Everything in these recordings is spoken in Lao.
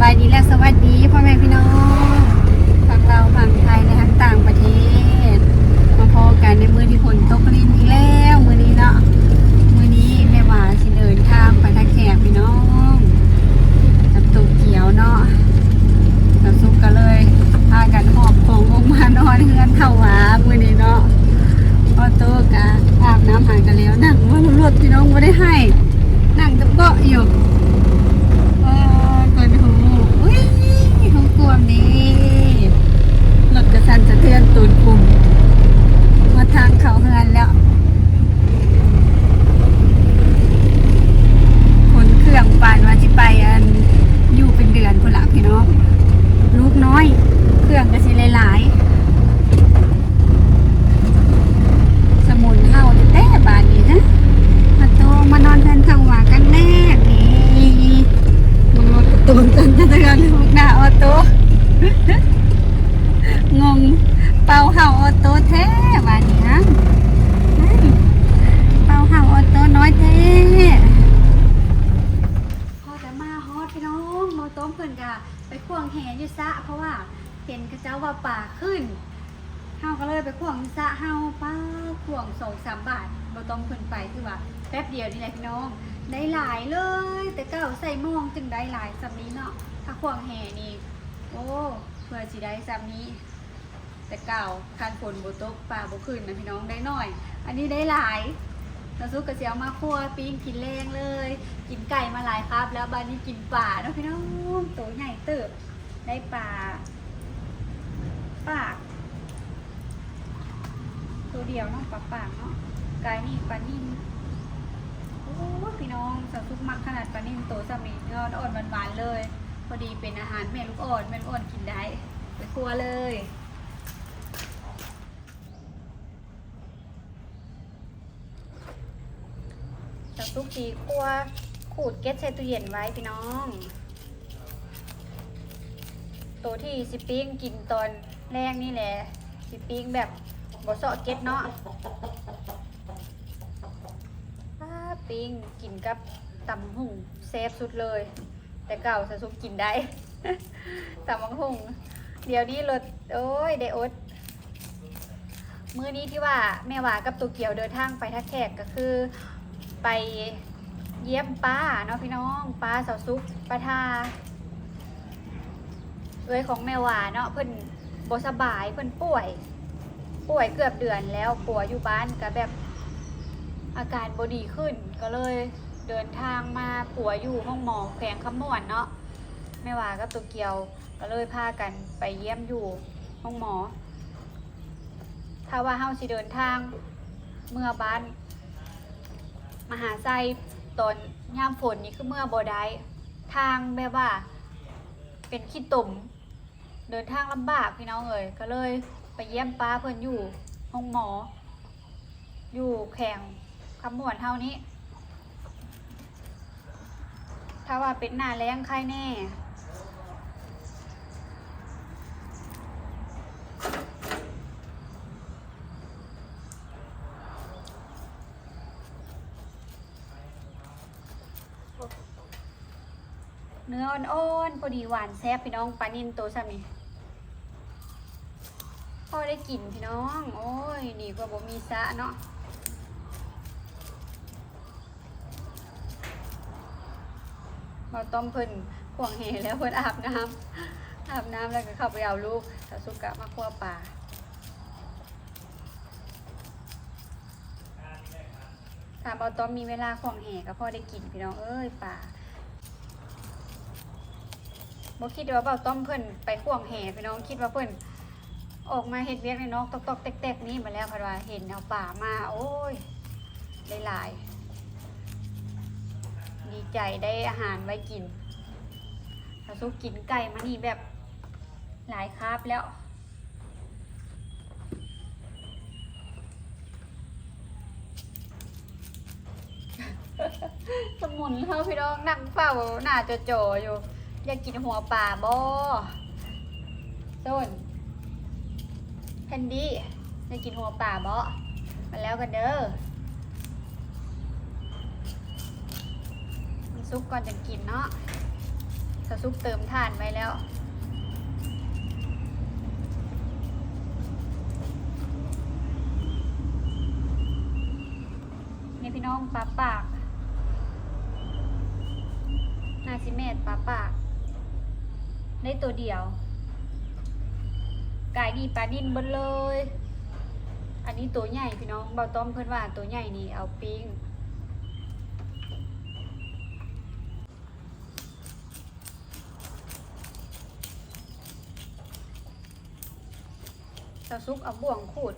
ສະບາຍດີ ແລະ ສະຫວັດດີພໍ່ແມ່ພີ່ນ້ອງ ທັງລາວ ທັງໄທ ແລະ ທັງຕ່າງປະເທດ ມາພໍ້ກັນໃນມື້ທີ່ຝົນຕົກລິນອີກແລ້ວ ມື້ນີ້ເນາະ. ມື້ນີ້ແມ່ຫວາຊິເດີນທາງໄປທ່າແຂກພີ່ນ້ອງ ກັບໂຕກຽວເນາະ. ສາວສຸກກໍເລີຍພາກັນຫອບຂອງອອກມານອນເຮືອນທ້າວຫວາມື້ນີ້ເນາະ. ອອໂຕ້ກໍອາບນ້ຳຫາກັນແລ້ວ ນັ່ງເບິ່ງລົດພີ່ນ້ອງ ບໍ່ໄດ້ໃຫ້ ນັ່ງແຕ່ເບາະຢູ່. ເອີ ກ່ອນຫູ ອຸ້ຍ ຫູກວມນີ້ ລົດກະສັ່ນສະເທືອນຕູນປຸ່ມ ຮອດທາງເຂົ້າເຮືອນແລ້ວ. ຂົນເຄື່ອງປານວ່າຊິໄປ ອັນ ຢູ່ເປັນເດືອນພຸ້ນລະພີ່ນ້ອງ. ລູກນ້ອຍ ເຄື່ອງກໍຊິຫຼາຍໆ. ສະໝຸນເຮົາແທ້ໆບາດນີ້ນະ. ອາໂຕມານອນເຮືອນທ້າວຫວາຄັ້ງແລກນີ້. ມານອນກະໂຕນກັນເທື່ອລູກໜ້າອອໂຕ. ງົງ ເປົ່າເຫົ່າອອໂຕແທ້ບາດນີ້ນະ. ເປົ່າເຫົ່າອອໂຕນ້ອຍແທ້. ພໍແຕ່ມາຮອດພີ່ນ້ອງ ເບົາຕ້ອມເພິ່ນກະໄປຂວ້າງແຫຢູ່ສະ ເພາະວ່າເຫັນເຂົາເຈົ້າວ່າປາຂຶ້ນ. ເຮົາກໍເລີຍໄປຂວ້າງຢູ່ສະເຮົາ ປ້າ ຂວ້າງສອງສາມບາດ ບໍ່ຕ້ອງເພິ່ນໄປ ຖືວ່າແປັບດຽວນີ້ແຫຼະພີ່ນ້ອງ ໄດ້ຫຼາຍເລີຍ. ແຕ່ເກົ່າໃສ່ມອງຈຶ່ງໄດ້ຫຼາຍສ່ຳນີ້ເນາະ ຖ້າຂວ້າງແຫນີ້ ໂອ້ ເພື່ອຊິໄດ້ສ່ຳນີ້. ແຕ່ເກົ່າຄັນຝົນບໍ່ຕົກ ປາບໍ່ຂຶ້ນນະພີ່ນ້ອງ ໄດ້ໜ້ອຍ ອັນນີ້ໄດ້ຫຼາຍ. ສາວສຸກກໍຊິເອົາມາຂົ້ວປີ້ງກິນແລງເລີຍ ກິນໄກ່ມາຫຼາຍຄາບແລ້ວ ບາດນີ້ກິນປາເນາະພີ່ນ້ອງ ໂຕໃຫຍ່ເຕີບ. ໄດ້ປາປາກໂຕດຽວເນາະ ປາປາກເນາະ ກາຍນີ້ປານິນ. ໂອ້ຍ ພີ່ນ້ອງ ສາວສຸກມັກຂະໜາດປານິນໂຕສ່ຳນີ້ ອ່ອນໆ ຫວານໆ ເລີຍ ພໍດີເປັນອາຫານແມ່ລູກອ່ອນ ແມ່ລູກອ່ອນກິນໄດ້. ໄປຄົວເລີຍ. ສາວສຸກຊິຂົ້ວຂູດເກັດໃສ່ຕູ້ເຢັນໄວ້ພີ່ນ້ອງ. ໂຕທີ່ຊິປີ້ງກິນຕອນແລງນີ້ແຫຼະ ຊິປີ້ງແບບບໍ່ເຊາະເກັດເນາະ. ປ້າ ປີ້ງກິນກັບຕຳຫຸ່ງແຊບສຸດເລີຍ. ແຕ່ເກົ່າສາວສຸກກິນໄດ້ ຕຳບັກຫຸ່ງ ດຽວນີ້ລົດ ໂອ້ຍ ໄດ້ອົດ. ມື້ນີ້ທີ່ວ່າແມ່ຫວາກັບໂຕກຽວເດີນທາງໄປທ່າແຂກ ກໍຄືໄປຢ້ຽມປ້າເນາະພີ່ນ້ອງ ປ້າສາວສຸກ ປ້າທ່າ ເອື້ອຍຂອງແມ່ຫວາເນາະ ເພິ່ນບໍ່ສະບາຍ ເພິ່ນປ່ວຍ ປ່ວຍເກືອບເດືອນແລ້ວ ປົວຢູ່ບ້ານກໍແບບອາການບໍ່ດີຂຶ້ນ ກໍເລີຍເດີນທາງມາປົວຢູ່ໂຮງໝໍແຂວງຄຳມ່ວນເນາະ. ແມ່ຫວາກັບໂຕກຽວກໍເລີຍພາກັນໄປຢ້ຽມຢູ່ໂຮງໝໍ. ຖ້າວ່າເຮົາຊິເດີນທາງເມືອບ້ານມະຫາໄຊຕອນຍາມຝົນນີ້ ຄືເມືອບໍ່ໄດ້ ທາງແບບວ່າເປັນຂີ້ຕົມ ເດີນທາງລຳບາກພີ່ນ້ອງເອີຍ ກໍເລີຍໄປຢ້ຽມປ້າເພິ່ນຢູ່ໂຮງໝໍ ຢູ່ແຂວງຄຳມ່ວນເຮົານີ້. ຖ້າວ່າເປັນໜ້າແລ້ງໄຄແນ່. ເນື້ອອ່ອນໆ ພໍດີຫວານແຊບພີ່ນ້ອງ ປານິນໂຕສ່ຳນີ້ ພໍໄດ້ກິນພີ່ນ້ອງ. ໂອ້ຍ ດີກວ່າບໍ່ມີສະເນາະ. ເບົາຕ້ອມເພິ່ນຂວ້າງແຫແລ້ວ ເພິ່ນອາບນ້ຳ ອາບນ້ຳແລ້ວກໍເຂົ້າໄປເອົາລູກ. ສາວສຸກກະມາຂົ້ວປາ. ຖ້າເບົາຕ້ອມມີເວລາຂວ້າງແຫກໍພໍໄດ້ກິນພີ່ນ້ອງເອີຍ ປາ. ບໍ່ຄິດວ່າເບົາຕ້ອມເພິ່ນໄປຂວ້າງແຫພີ່ນ້ອງ ຄິດວ່າເພິ່ນອອກມາເຮັດວຽກໃນນອກຕອກໆແຕກໆນີ້ ມາແລ້ວພັດວ່າເຫັນເອົາປາມາ ໂອ້ຍ ໄດ້ຫຼາຍ ດີໃຈໄດ້ອາຫານໄວ້ກິນ. ສາວສຸກກິນໄກ່ມານີ້ແບບຫຼາຍຄາບແລ້ວ. ສະໝຸນເຮົາພີ່ນ້ອງ ນັ່ງເຝົ້າໜ້າຈໍໆຢູ່. ຢາກກິນຫົວປາບໍ່? ໂຊນ ແຄນດີ້ ຢາກກິນຫົວປາບໍ່? ມາແລ້ວກັນເດີ ມັນສຸກກ່ອນຈັ່ງກິນເນາະ. ສາວສຸກເຕີມຖ່ານໄວ້ແລ້ວ. ນີ້ພີ່ນ້ອງ ປາປາກ ໜ້າຊິແມ່ນປາປາກ ໄດ້ໂຕດຽວ. ກາຍນີ້ປານິນເບິດເລີຍ. ອັນນີ້ໂຕໃຫຍ່ພີ່ນ້ອງ ເບົາຕ້ອມເພິ່ນວ່າໂຕໃຫຍ່ນີ້ເອົາປີ້ງ. ສາວສຸກເອົາບ່ວງຂູດ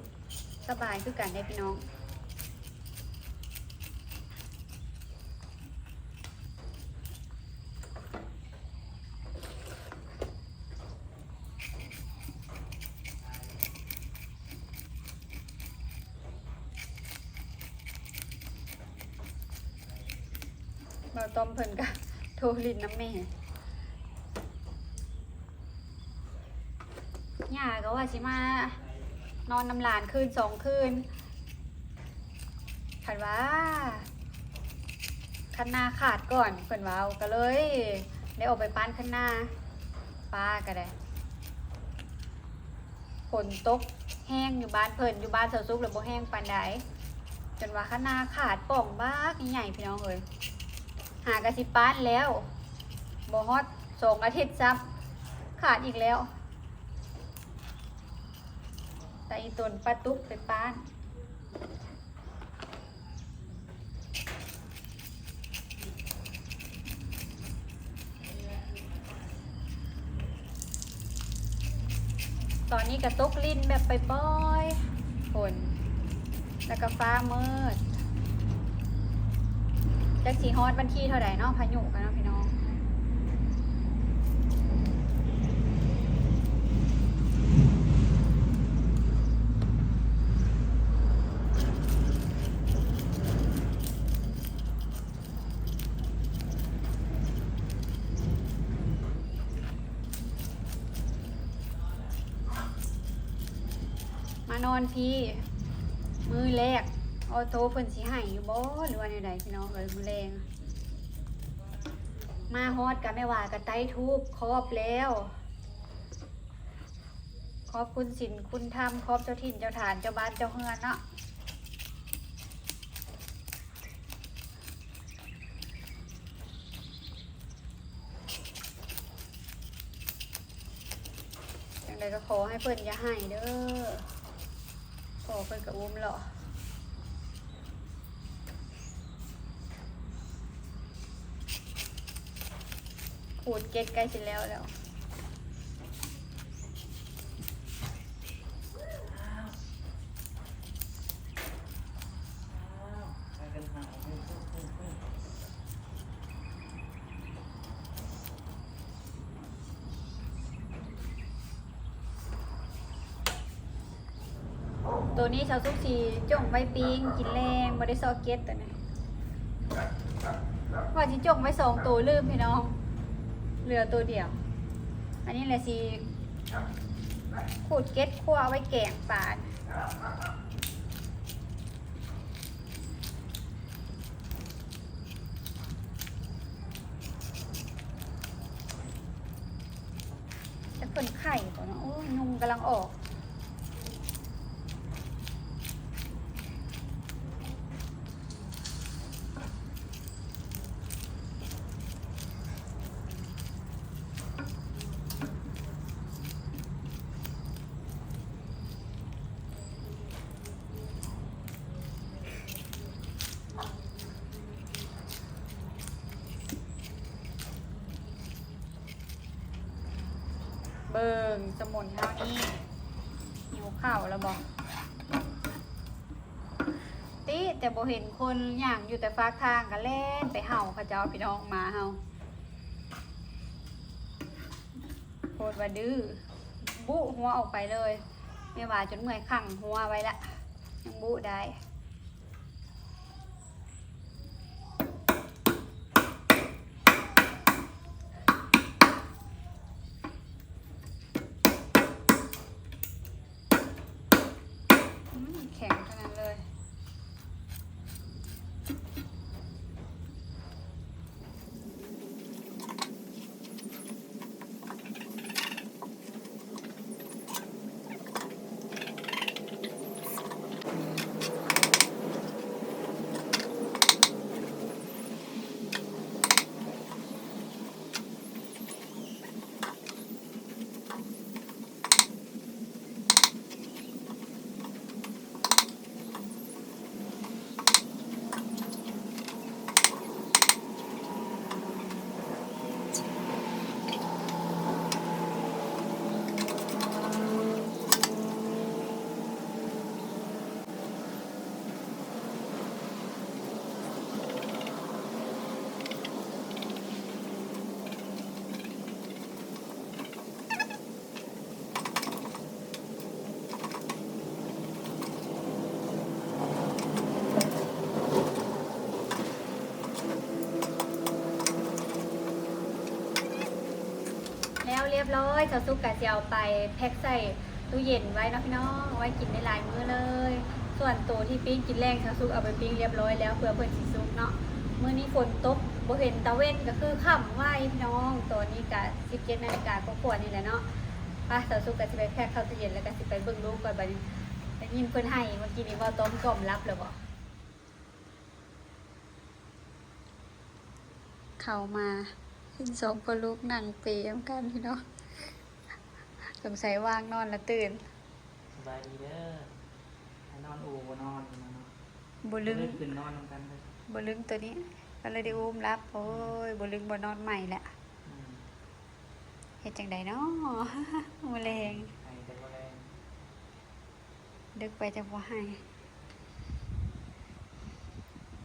ສະບາຍຄືກັນເດ້ພີ່ນ້ອງ. ບ່າວຕ້ອມເພິ່ນກະໂທຫຼິ້ນນຳແມ່. ຍ່າກໍວ່າຊິມານອນນຳຫຼານຄືນສອງຄືນ ຄັນວ່າຄັນນາຂາດກ່ອນ ເພິ່ນເວົ້າ ກໍເລີຍໄດ້ອອກໄປປ້ານຄັນນາ. ປ້າກໍໄດ້ ຝົນຕົກແຮງຢູ່ບ້ານເພິ່ນ ຢູ່ບ້ານສາວສຸກລະບໍ່ແຮງປານໃດ ຈົນວ່າຄັນນາຂາດປ່ອງບັກໃຫຍ່ພີ່ນ້ອງເອີຍ. ຫາກະຊິປ້ານແລ້ວ ບໍ່ຮອດສອງອາທິດຊ້ຳ ຂາດອີກແລ້ວ. ແຕ່ອີຕົນປາຕຸກໄປປ້ານ. ຕອນນີ້ກະຕົກລິນແບບປ່ອຍໆ ຝົນ ແລ້ວກະຟ້າມືດ. ຈັກຊິຮອດວັນທີເທົ່າໃດເນາະ ພາຍຸກະເນາະພີ່ນ້ອງ. ມານອນພີ້ ມື້ແລກ ອໍໂຕ້ເພິ່ນຊິໃຫ້ຢູ່ບໍ່ ຫຼືວ່າແນວໃດພີ່ນ້ອງເອີຍ. ມື້ແລງມາຮອດກະແມ່ຫວາກະໄຕ້ທູບຂອບແລ້ວ ຂອບຄຸນສິນຄຸນທຳ ຂອບເຈົ້າຖິ່ນເຈົ້າຖານ ເຈົ້າບ້ານເຈົ້າເຮືອນເນາະ. ຈັ່ງໃດກໍຂໍໃຫ້ເພິ່ນຢ່າໃຫ້ເດີ. ພໍ່ເພິ່ນກໍອຸ້ມເລາະ. ຂູດເກັດໃກ້ຊິແລ້ວແລ້ວ. ໂຕນີ້ຊາວສຸກຊິຈົ່ງໄວ້ປີ້ງກິນແລງ ບໍ່ໄດ້ຊອກເກັດໂຕນີ້ ວ່າຊິຈົ່ງໄວ້ສອງໂຕ ລືມພີ່ນ້ອງ ເຫຼືອໂຕດຽວ. ອັນນີ້ແຫຼະຊິຂູດເກັດ ຂົ້ວໄວ້ແກງປາ. ຈັກເພິ່ນໄຂ່ບໍ່ເນາະ ໂອ້ຍ ຍຸງກຳລັງອອກ. ເບິ່ງສະໝຸນເຮົານີ້ ຫິວເຂົ້າແລ້ວບໍ່? ຕິແຕ່ບໍ່ເຫັນຄົນ ຍ່າງຢູ່ແຕ່ຟາກທາງ ກໍແລ່ນໄປເຫົ່າເຂົາເຈົ້າ ພີ່ນ້ອງ ໝາເຮົາ. ໂພດວ່າດື້ ບຸຫົວອອກໄປເລີຍ. ແມ່ວ່າຈົນເມື່ອຍຂັງຫົວໄວ້ລະ ຍັງບຸໄດ້. ອືມ ແຂງຂະໜາດເລີຍ. ແລ້ວລຽບຮ້ອຍ ສາວສຸກກະຊິເອົາໄປແພັກໃສ່ຕູ້ເຢັນໄວ້ເນາະພີ່ນ້ອງ ເອົາໄວ້ກິນໄດ້ຫຼາຍມື້ເລີຍ. ສ່ວນໂຕທີ່ປີ້ງກິນແລງ ສາວສຸກເອົາໄປປີ້ງລຽບຮ້ອຍແລ້ວ ເພື່ອເພິ່ນຊິສຸກເນາະ. ມື້ນີ້ຝົນຕົກ ບໍ່ເຫັນຕາເວັນ ກະຄືຄ່ຳໄວພີ່ນ້ອງ. ຕອນນີ້ກະສິບເຈັດນາລິກາກວ່າໆນີ້ແຫຼະເນາະ. ໄປ ສາວສຸກກະຊິໄປແພັກເຂົ້າຕູ້ເຢັນ ແລ້ວກະຊິໄປເບິ່ງລູກກ່ອນບາດນີ້. ໄດ້ຍິນເພິ່ນໄຫ້ເມື່ອກີ້ນີ້ ເວົ້າຕ້ອມກ່ອມຫຼັບແລ້ວບໍ? ເຂົ້າມາເຫັນສອງພໍ່ລູກນັ່ງເປນຳກັນພີ່ນ້ອງ. ສົງໄສວ່າງນອນລະຕື່ນ. ສະບາຍດີເດີ. ໃຫ້ນອນອູ່ບໍ່ນອນເນາະ. ບໍ່ລຶ້ງ ຂຶ້ນນອນນຳກັນເດີ. ບໍ່ລຶ້ງໂຕນີ້ ກໍເລີຍໄດ້ອຸ້ມຫຼັບ. ໂອ້ຍ ບໍ່ລຶ້ງບໍ່ນອນໃໝ່ແຫຼະ. ອືມ ເຮັດຈັ່ງໃດເນາະ ມື້ແລງ. ໃຫ້ແຕ່ບໍ່ແລງ. ດຶກໄປຈັ່ງບໍ່ໃຫ້.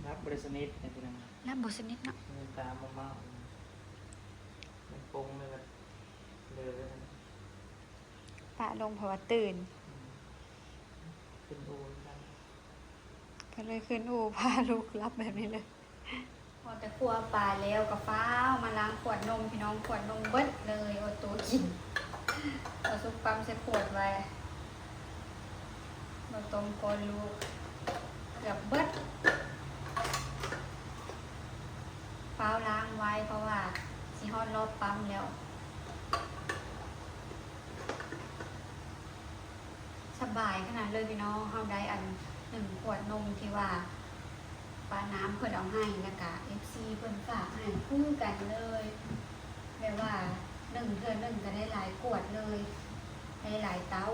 ຫຼັບບໍ່ໄດ້ສະໜິດ ເປັນຈັ່ງໃດ? ຫຼັບບໍ່ສະໜິດເນາະ. ເອີ ຕາເມົາໆ ມັນປົງເລີຍ ເລີຍ ປະລົງເພາະວ່າຕື່ນ. ອືມ ຂຶ້ນອູ່ນຳກັນ ກໍເລີຍຂຶ້ນອູ່ ພາລູກຫຼັບແບບນີ້ເລີຍ. ພໍແຕ່ຄົວປາແລ້ວກໍຟ້າວມາລ້າງຂວດນົມພີ່ນ້ອງ. ຂວດນົມເບິດເລີຍ ອົດໂຕກິນ. ເອົາສຸກປ້ຳໃສ່ຂວດໄວ້ ບໍ່ຕ້ອງປ້ອນລູກ ເກືອບເບິດ. ຟ້າວລ້າງໄວ້ ເພາະວ່າຊິຮອດຮອບປ້ຳແລ້ວ. ສະບາຍຂະໜາດເລີຍພີ່ນ້ອງ. ເຮົາໄດ້ອັນໜຶ່ງຂວດນົມທີ່ວ່າປ້ານ້ຳເພິ່ນເອົາໃຫ້ ແລ້ວກະເອັຟຊີເພິ່ນຝາກໃຫ້ຄືກັນເລີຍ. ແບບວ່າໜຶ່ງເທື່ອໜຶ່ງກະໄດ້ຫຼາຍຂວດເລີຍ ໄດ້ຫຼາຍເຕົ້າ.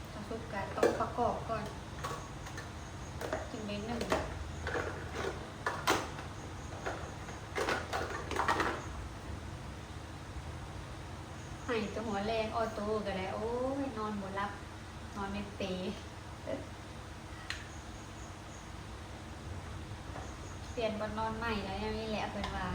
ເອົາສຸກກະຕ້ອງປະກອບກ່ອນ ຈຶ່ງໄດ້ໜຶ້ງ. ໃຫ້ແຕ່ຫົວແລງ ອອໂຕ້ກະໄດ້. ໂອ້ຍ ນອນບໍ່ຫຼັບ ນອນໃນເປ. ປ່ຽນບ່ອນນອນໃໝ່ແລ້ວ ແນວນີ້ແຫຼະເພິ່ນວ່າ.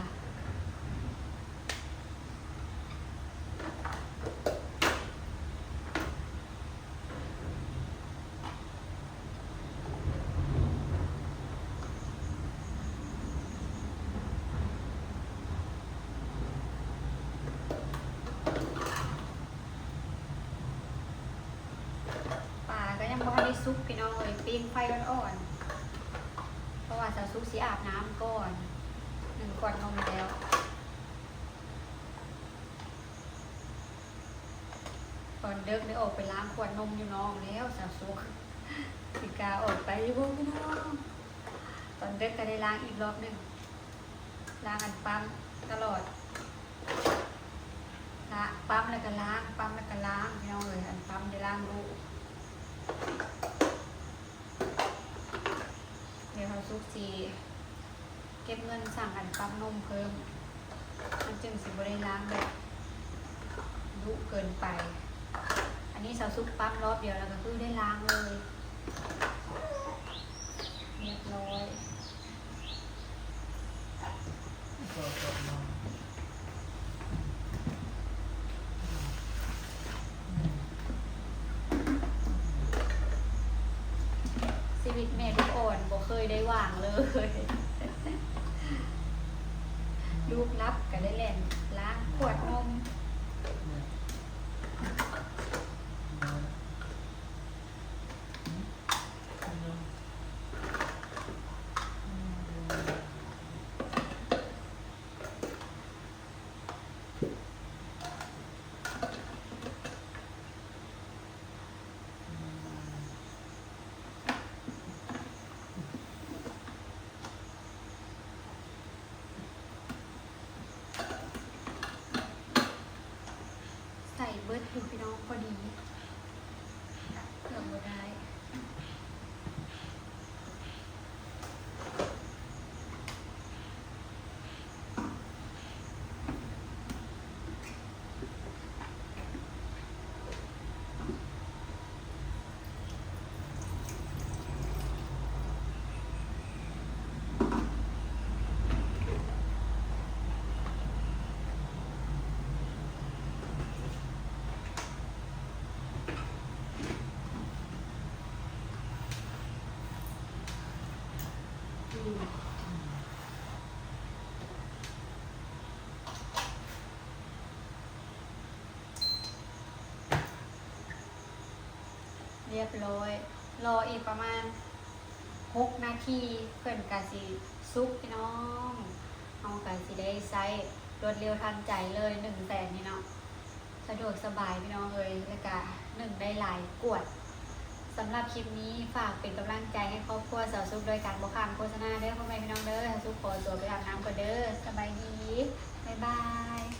ປາກໍຍັງບໍ່ທັນໄດ້ສຸກພີ່ນ້ອງເອີຍ ປີ້ງໄຟອ່ອນໆ ເພາະວ່າສາວສຸກຊິອາບນ້ຳກ່ອນ. ໜຶ້ງຂວດນົມແລ້ວ ຕອນເດິກໄດ້ອອກໄປລ້າງຂວດນົມຢູ່ນອກແລ້ວ ສາວສຸກຊິກ້າອອກໄປຢູ່ບໍ່ພີ່ນ້ອງ. ຕອນເດິກກໍໄດ້ລ້າງອີກລອບໜຶ່ງ ລ້າງອັນປ້ຳຕະຫຼອດ ລະ ປ້ຳແລ້ວກໍລ້າງ ປ້ຳແລ້ວກໍລ້າງ ພີ່ນ້ອງເອີຍ. ອັນປ້ຳໄດ້ລ້າງດຸ. ດຽວເຮົາສຸກຊິເກັບເງິນສັ່ງອັນປັບນົມເພີ່ມ ມັນຈຶ່ງຊິບໍ່ໄດ້ລ້າງແບບດຸເກີນໄປ. ອັນນີ້ສາວສຸກປັບລອບດຽວແລ້ວກໍຄືໄດ້ລ້າງເລີຍ ຮຽບຮ້ອຍ. ຊີວິດແມ່ລູກອ່ອນບໍ່ເຄີຍໄດ້ຫວ່າງເລີຍ ລູກຫຼັບກໍໄດ້ແລ່ນລ້າງຂວດນົມ. ຮຽບຮ້ອຍ ລໍອີກປະມານຫົກນາທີ ເພິ່ນກະຊິສຸກພີ່ນ້ອງ. ເຮົາກະຊິໄດ້ໃຊ້ລວດເລັວທັນໃຈເລີຍ ໜຶ້ງແສນນີ້ເນາະ ສະດວກສະບາຍພີ່ນ້ອງເອີຍ ແລ້ວກະໜຶ້ງໄດ້ຫຼາຍກວດ. ສຳລັບຄລິບນີ້ ຝາກເປັນກຳລັງໃຈໃຫ້ຄອບຄົວສາວສຸກ ໂດຍການບໍ່ຂ້າມໂຄສະນາເດີ ພໍ່ແມ່ພີ່ນ້ອງເດີ. ສາວສຸກຂໍຕົວໄປອາບນ້ຳກ່ອນເດີ. ສະບາຍດີ ບາຍບາຍ.